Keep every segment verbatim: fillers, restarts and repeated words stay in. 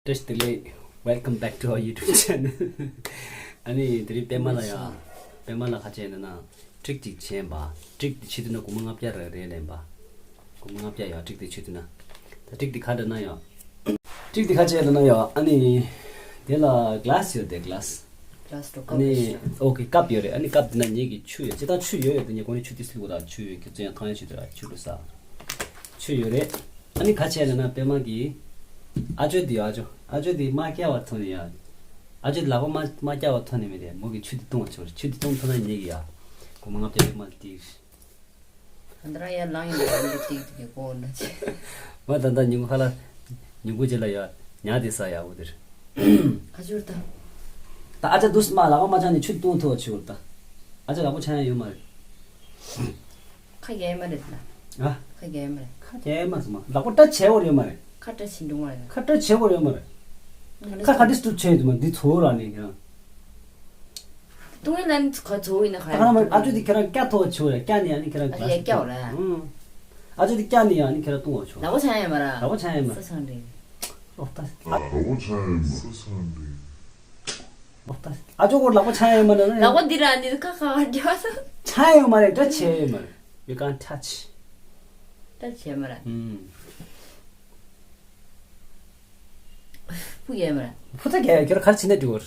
བཀྲ་ཤིས་བདེ་ལེགས། Welcome back to our YouTube channel. ཨ་ནི་དེ་རིང་པད་མ་ལ་ཡ། པད་མ་ལ་ཁ་ཆེ་ན་ན། ཊིག་ཅིག་བྱས་པ། ཊིག་དེ་ཕྱི་དུ་ན་སྒོར་མོ་ལྔ་བརྒྱ་རེ་རེ་ལེན་པ། སྒོར་མོ་ལྔ་བརྒྱ་ཡ་ཊིག་དེ་ཕྱི་དུ་ན། ད་ཊིག་དེ་ཁ་དྲ་ན་ཡ། ཊིག་དེ་ཁ་ཆེ་ན་ན་ཡ། ཨ་ནི། དེ་ལ་གླ་སི་ཡོད་དེ་གླ་སི། གླ་སི་ཨ་ནི། ཨོ་ཀེ་ཀབ་ཡོད་རེད། ཨ་ནི་ཀབ་དེ་ན་ངེད་ཀྱི་ཆུ་ཡོད་ཅི་ད་ཆུ་ཡོད་ཡོད་དེ་ངེད་ཀོ་ནི་ཆུ་དེ་སི་ལུག་ད་ཆུ་ཡོད་ཀྱི་ཙུ་ཡང་ཐང་ཡང་ཆུ་དེ་ར་ཆུ་ལུག་ས། ཆུ་ཡོད་རེད། ཨ་ནི་ཁ་ཆེ་ན་ན་པད་མ་གི། ཨ་ཅོ་དེ་ཡོད་ཨ་ཅོ། ཨ་ཅོ་དེ་མ་སྐྱ་བ་ཐོན་ནས་ཡ། ཨ་ཅོ་དེ་ལག་པ་མ་མ་སྐྱ་བ་ཐོན་ནས་མེད་དེ་མོ་གི་ཆུ་དེ་བཏུང་བ་ཆོག་ཆུ་དེ་བཏུང་ཐོན་ན་ཉེ་གི་ཡ། སྒོར་མོ་ལྔ་བརྒྱ་པད་མ་དེ། ད་ལྟ་རང་ཡར་ལངས་ཡོང་དུས་ཨ་ཅོ་ཏིག་ཏིག་གི་གོ་ན་ཆེ། མ་ད་ལྟ་ཉིན་གུང་ཁ་ལ། ཉིན་གུང་རྗེས་ལ་ཡ། ཉ་དེ་ས་ཡ་འོ་དེར། ཨ་ཅོར་ད། ད་ཨ་ཅོ་དུས་མ་ལག་པ་མ་ཆག་ནས་ཆུ་བཏུང་ཐུབ་བ་ཆོག་ད། ཨ་ཅོ་ལག་པ་ཆག་ཡ་ཡོད་མ་རེད། ཁ་རྒྱལ་མ་རེད་ད། ཨ། ཁ་རྒྱལ་མ་རེད། ཁ་རྒྱལ་མ་སོང་མ་ལག་པ་ཏྲ་བྱས་འོར་ཡོད་མ་རེད། ཁ་ཏྲ་བྱེད་འགྲོ་མ་རེད། ཁ་ཏྲ་བྱས་འོར་ཡོད་མ་རེད། ཁ་ཁ་ཏི་སྟུ་བྱས་འདུག་མ་འདི་ཚོ་ར་ནས་ཀྱང་། ཏུང་ཡིན་ན་ཁ་ཚོ་ཡིན་ན་ཁ་ད་ཁ་ན་མ་ཨ་ཅོ་འདི་ཁྱེད་རང་སྐྱ་ཐོག་ཆུ་རེད་སྐྱ་ནས་ཨ་ནི་ཁྱེད་རང་ཨ་ཅོ་ཡ་སྐྱ་བ་རེད། ཨུང་། ཨ་ཅོ་འདི་སྐྱ་ནས་ཨ་ནི་ཁྱེད་རང་ཏུང་བ་ཆུ། ལག་པ་ཆག་ཡ་མ་ར། ལག་པ་ཆག་ཡ་མ་ར། ས་ཚང་རེད། ཨོ་ད། ཨ་ཅོ་གོ་ལག་པ་ཆག་ཡ་མ་ན་ན། ལག་པ་འདི་ར་འདི་ཁ་ཁ་བ་འདྲ་བ་ས། ཆག་ཡོད་མ་རེད་ད་ཆག་ཡོད་མ་རེད། You can't touch. ད་ཆག་མ་ར། ཨུམ། ཕུ་རྒྱལ་མ་ར། ཕུ་ཚ་རྒྱལ་ཁྱོད་གར་ཕྱིན་ན་འགྲིག་གོ།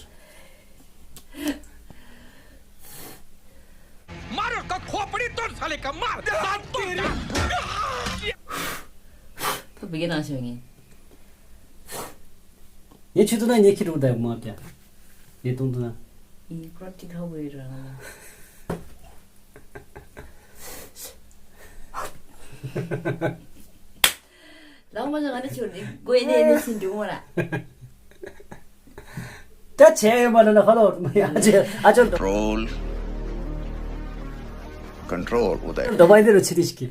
मारो इसको खोपड़ी तोड़ साले का मार। ཕུ་བི་གེ་ནང་ཤོད་ངེས། ངས་ཆུ་ཚོད་ན་ངས་ཁྱི་རུ་བསྡད་མ་བྱ། ངས་གཏོང་དུ་ན། ཡིན་ཁོ་ཏི་ཁ་བོའི་རང་ལ། ལག་མ་ཟ་ང་ནི་ཆུ་རི་གོས་ནས་ནི་ཕྱིན་འགྲོ་མ་ར། ད་བྱས་ཡོད་མ་རེད་ན་ཧ་ལོ་ཨ་ཅོ་ཨ་ཅོ། Control. Control, Uday. འདོ་བའི་འདི་རུ་ཆི་རི་ཤི་ཀི།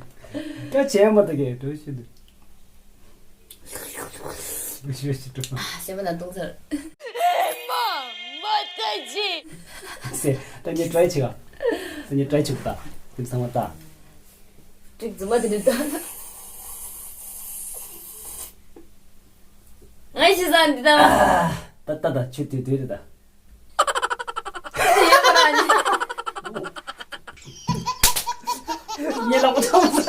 ད་བྱས་ཡོད་མ་རེད་གི་འགྲོ་ཤི་འདུག་ཤི་ཤི་འགྲོ། སེམས་པ་ན་གཏོང་ཚར། མ་མ་ད་ཅི། སེ་ད་ངས་ཊ་རའི་བྱེད་ག་ད་ངས་ཊ་རའི་བྱེད་ག་ད་དེ་ཚང་མ་ད། ཀྲིག་རྫུན་མ་དེ་འདྲ་ད། ངའི་ཤི་ས་འདི་ད། ད་ད་ད་ཆུ་དུས་དུས་རེད་ད། ཡོད་པ་ར་ནི། ངའི་ལག་པ་ཚང་ས།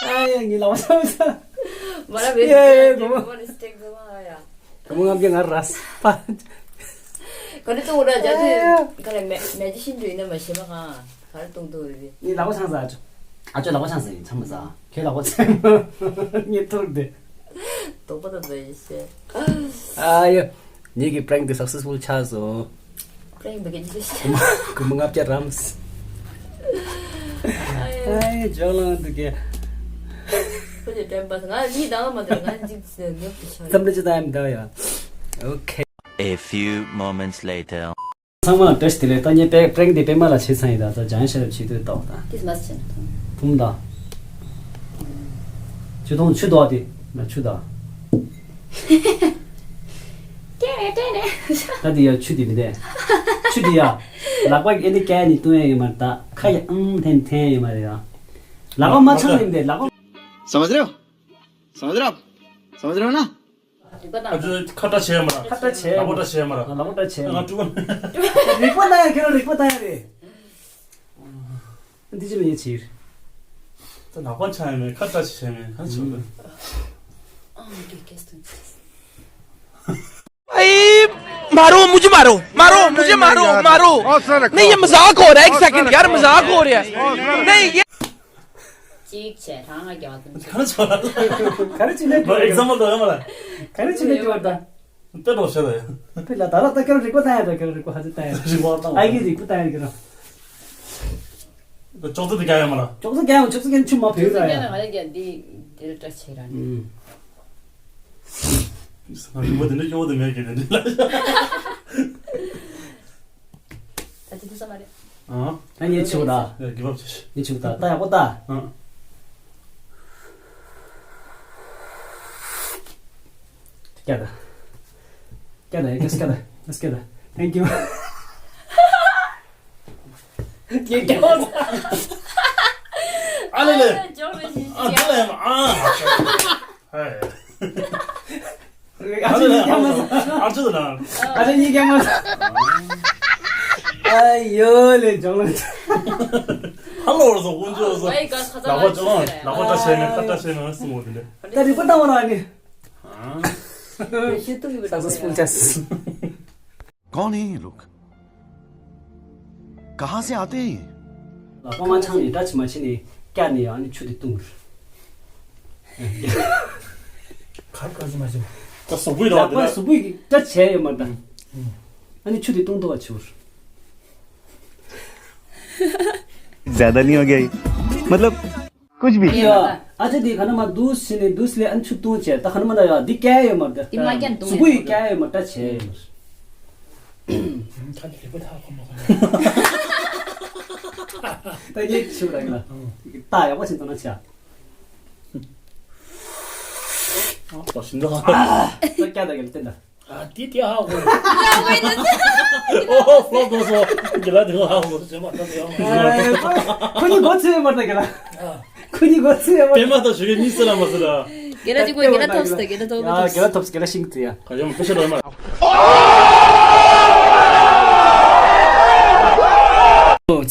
ཨ་ཡ་ངའི་ལག་པ་ཚང་ས། མ་ར་བེ་ཡེ་ཡེ་ཡེ་ཡེ་ཡེ་ཡེ་ཡེ་ཡེ། སྒོར་མོ་ལྔ་བརྒྱ་ང་ར་ས་པ། ག་རེ་གཏོང་ར་རྒྱ་དུས་ག་རེ་མེ་མེ་ཇི་ཤིན་ཏུ་ཡིན་ན་མ་ཤེས་མ་གང་ག་རེ་གཏོང་གཏོང་རེད། ངའི་ལག་པ་ཚང་ས་ཨ་ཅོ། ཨ་ཅོ་ལག་པ་ཚང་ས་ཡིན་ཚང་མ་ས་ཁྱོད་ལག་པ་ཚང་མ་ངའི་ཐུར་དེ། དོགས་པ་དང་ཟེར་ཡིན་ཤེས། ཨ་ཡ། ངེད་ཀྱི་པྲེང་དེ་སག་སེ་སི་ཕུལ་ཆགས་སོང་། པྲེང་བི་ག་ཅི་ཤེས། སྒོར་མོ་ལྔ་བརྒྱ་རམ། ཨ་ཡ། ཨ་ཡ་ཇོ་ལང་དུ་གེ། ཁོ་ཚོས་དྲན་པ་ང་གཉིས་དང་མ་དང་ང་གཅིག་ཟེར་ཉོབ་ཏུ་ཆགས། བསམ་བློ་ཅི་ལྟ་ཡང་མི་འདའ་ཡ། Okay. A few moments later. ཚང་མ་བཀྲ་ཤིས་བདེ་ལེགས། ད་ངས་པྲེང་དེ་པད་མ་ལ་བྱས་ཚར་ཡིན་ད། ད་ཇང་ཤ་རབ་བྱེད་དུས་ཏོག་ད། ཏིས་མ་སི་ཆེན། ཕུམ་ད། ཆུ་ཐུང་ཆུ་དོག་དེ་ན་ཆུ་ད། ད་དེ་ཡ་ཆུ་དེ་མི་དེ། ཆུ་དེ་ཡ། ལག་པ་ཨེ་འདི་ཀའི་ནི་བཏུང་ཡ་ཡོད་མ་རེད་ད། ཁ་ཡ་ཨང་འཐེན་འཐེན་ཡོད་མ་རེད་ཡ། ལག་པ་མ་ཆང་ནི་མི་དེ་ལག་པ། समझ रहे हो? समझ रहे हो आप? समझ रहे हो ना? རིག་པ་ཨ་དང་། ཅོ་ཁ་བཀྲ་ཤིས་མ་ར། ཁ་བཀྲ་ཤིས་མ་ར། ལག་པ་བཀྲ་ཤིས་མ་ར། ལག་པ་བཀྲ་ཤིས་མ་ང་ར། ཕྲུ་གུ། རིག་པ་ན་ཡ་ཁྱོད་ར་རིག་པ་ད་ཡ་རེད། འདི་ཅི་ལ་ཡིན་ཕྱིར། ད་ནག་པ་ཆགས་ཡོད་མེད་ཁ་བཀྲ་ཤིས་བྱས་མེད་གང་བྱུང་། अरे मारो मुझे, मारो मारो मुझे, मारो मारो। नहीं, ये मजाक हो रहा है, एक सेकंड यार, मजाक हो रहा है। नहीं, ये གཅིག་བྱས་རང་ང་རྒྱག་དང་། གང་བྱུང་། ག་རེ་བྱས་ནས་ཨེག་ཛམ་པལ་འདོགས་ཡོད་མ་རེད། ག་རེ་བྱས་ནས་འགྲོ་བ་ད། དཔེ་འགྲོ་ཤ་རེད། དཔེ་ལ་ད་ལ་ད་ཁྱོད་རིག་པ་བཏང་ཡ་ད་ཁྱོད་རིག་པ་ཧ་ཅང་བཏང་ཡ། རིག་པ་བཏང་ཨ་ཡི་རིག་པ་བཏང་ཡ་ཁྱོད་རང་། ཅོག་ཙེ་དེ་རྒྱག་ཡ་མ་ར། ཅོག་ཙེ་རྒྱག་ཡང་ཅོག་ཙེ་རྒྱག་ཆུ་མ་བུད་ར་ཡ། ང་ལ་རྒྱག་འདི་འདིར་བཀྲ་ཆེ་ར་ནི། ང་རིག་པ་དེ་འདྲ་སྐྱོ་བོ་དེ་མེད་ཀྱི་དེ་འདྲ་ལ། ད་དེ་དུ་ས་མ་རེད། ཨང་། ད་ངས་ཆུ་ད། ཡ་གི་བབ་ཆེ། ངས་ཆུ་ད་ད་ཡག་པོ་ད། ཨང་། སྐྱ་ད། སྐྱ་ད་ཡ་སྐྱ་ད་སྐྱ་ད་སྐྱ་ད། Thank you. ངས་སྐྱ་བ། ཨ་ལེ་ལེ། ཨ་ད་ལེ་ཨ། ཧེ། ཨ་ཅེ་གཉིས་ཀྱང་མ་ཟ། ཨ་ཅེ་དང་། ཨ་ཅེ་གཉིས་ཀྱང་མ་ཟ། ཨ་ཡོ་ལེ་ཇོང་ལེ། ཧ་ལོ་ར་སོ་ཀུན་ཅོ་སོ། ལག་པ་ཅོ་ལག་པ་བཀྲ་ཤིས་མེད་ཁ་བཀྲ་ཤིས་མེད་སུ་མོ་དེ་འདྲ། ད་རིག་པ་བཏང་བ་ར་ནི། ཤེས་ཐུབ་ཡོད་པ། Successful test. कौन है ये लोग? कहाँ से आते हैं ये? ལག་པ་མ་འཆང་ནས་སྐྲ་ཕྱིས་མ་ཕྱིས་ནས་བཀྱག་ནས་ཨ་ནི་ཆུ་དེ་བཏུང་། གར་གར་ཅི་མ་ཅི། ད་གཟུགས་པོའི་ལག་པ་ར་དེ་ལ། གཟུགས་པོའི་སྐྲ་བྱས་ཡོད་མ་རེད་ད། ཨ་ནི་ཆུ་དེ་བཏུང་ཐུབ་པ་བྱུར། ज़्यादा नहीं हो गया ये? मतलब कुछ भी। ཡ། ཨ་ཅེ་དེ་ག་ན་མ་འདུག་ཟེར་ནས་འདུག་ཟེར་ཨ་ནི་ཆུ་བཏུང་བྱས་ད་ག་ན་མ་ད་ཡ་འདི་བཀྱག་ཡོད་མ་རེད་ད། དེ་མ་བཀྱག་བཏུང་གཟུགས་པོའི་ཡོད་མ་རེད། བཀྱག་ཡོད་མ་རེད་སྐྲ་བྱས་ཡོད་མ་རེད། ད་ལེགས་པོ་ཐག་ཁོ་མ་ཁོ་ན། ད་ངས་ཆུ་ར་གི་ལ། ད་ཡག་པོ་ཞིག་འདོན་ན་ཆ། ཨ་ཞིམ་འདུག་ད་བཀྱག་ད་གི་ལ་བསྟན་ད། ཨ་དེ་དེ་ཧ་གོ། ཨོ་ཧོ་ཧོ་ཧོ་ཧོ། གི་ལ་དེ་ཧ་གོ། ཁོ་གཉིས་མགོ་ཚོས་མ་ད་གི་ལ། ཁོ་གཉིས་མགོ་ཚོས་མ་ད། པད་མ་དང་ཞོགས་ཀས་གཉིས་སུ་ལ་མ་སུ་ལ། རྒན་ལགས་གཅིག་པོ་རྒན་ལགས་ཐོབ་སྟེ་རྒན་ལགས་ཐོབ་ཡ་རྒན་ལགས་ཐོབ་སྟེ་རྒན་ལགས་ཤིང་ཏུ་ཡ། ག་ཡོང་པེ་ཤ་རོལ་མ།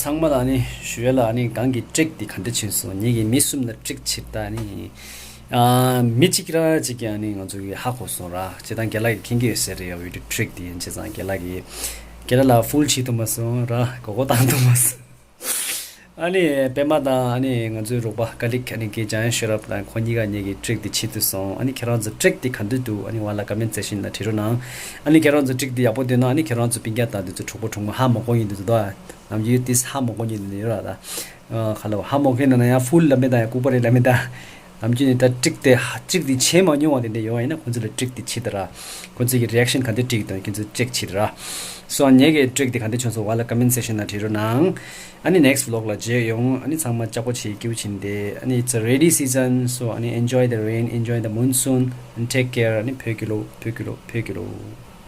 ཚང་མ་ལ་ནི་ཞུ་ཡ་ལ་ནི་གང་གི་ཊིག་དེ་ག་འདྲ་ཕྱིན་སོང་། ངེད་ཀྱི་མི་གསུམ་ལ་ཊིག་ཕྱིར་ད་ནི། ཨ་མི་གཅིག་ར་གཅིག་གི་ནི་ང་ཚོ་གི་ཧ་གོ་སོང་ར། སྤྱིར་བཏང་རྒན་ལགས་ཀྱི་མཁྱེན་གྱི་ཡོད་ཟེར་རེད་ཡ། བི་ཌིའོ་ཊིག་དེ་ཡིན་བྱས་ཙང་རྒན་ལགས་ཀྱི་རྒན་ལགས་ལ་ཧྥུལ་བྱེད་ཐུབ་མ་སོང་ར། མགོ་སྐོར་བཏང་ཐུབ་མ་སོང་། ཨ་ནི་པད་མ་དང་ཨ་ནི་ང་ཚོའི་རོགས་པ་ཀ་ལིག་ཨ་ནི་ཀེ་ཇཱ་ཡན་ཤེ་རབ་དང་ཁོ་གཉིས་ཀ་ངེད་ཀྱི་ཊིག་དེ་བྱེད་ཐུབ་སོང་། ཨ་ནི་ཁྱེད་རང་ཚོ་ཊིག་དེ་ག་འདྲ་འདུག་ཨ་ནི་བ་ལ་ཀོ་མེན་ཊི་སེག་ཤན་ལ་བྲིས་རོགས་གནང་། ཨ་ནི་ཁྱེད་རང་ཚོ་ཊིག་དེ་ཡག་པོ་འདུག་ན་ཨ་ནི་ཁྱེད་རང་ཚོ་སྤུན་ཀྱག་དང་དེ་ཚོ་གྲོགས་པོ་གྲོགས་མོ་ཧ་མ་གོ་མཁན་འདུག་ད། ནམ་རྒྱུན་ཏིས་ཧ་མ་གོ་མཁན་འདུག་ཡོད་ར་ད། ཁ་ལོ་ཧ་མ་གོ་མཁན་ན་ཡང་ཧྥུལ་ལ་མེད་ད་ཡང་ལྐུགས་པ་རེད་ལ་མེད་ད། ནམ་རྒྱུན་ནས་ད་ཊིག་དེ་ཧ་ཊིག་དེ་བྱེད་མ་མྱོང་བ་དེ་འདྲ་ཡོད་ཡིན་ན་ཁོང་ཚོ་ལ་ཊིག་དེ་བྱེད་ད་ར། ཁོང་ཚོ་གི་རི་ཨེག་ཤན་ག་འདྲ་ཊིག་དང་ཁྱེད་ཚོ་ཅེག་བྱེད་ད་ར། སོ་ངེད་ཀྱི་ཊིག་དེ་ག་འདྲ་བྱུང་སོང་བ་ལ་ཀོ་མེན་ཊི་སེག་ཤན་ན་བྲིས་རོགས་གནང་། ཨ་ནི་ནེག་སི་ཊི་ཝི་ལོག་ལ་མཇལ་ཡོང་། ཨ་ནི་ཚང་མ་ལྕགས་པོ་བྱེད་ཀྱིའུ་ཕྱིན་ཏེ་ཨ་ནི་it's a rainy season, so ཨ་ནི་enjoy the rain, enjoy the monsoon and take care. ཨ་ནི་བོད་ཀྱི་ལོ་བོད་ཀྱི་ལོ་བོད་ཀྱི་ལོ།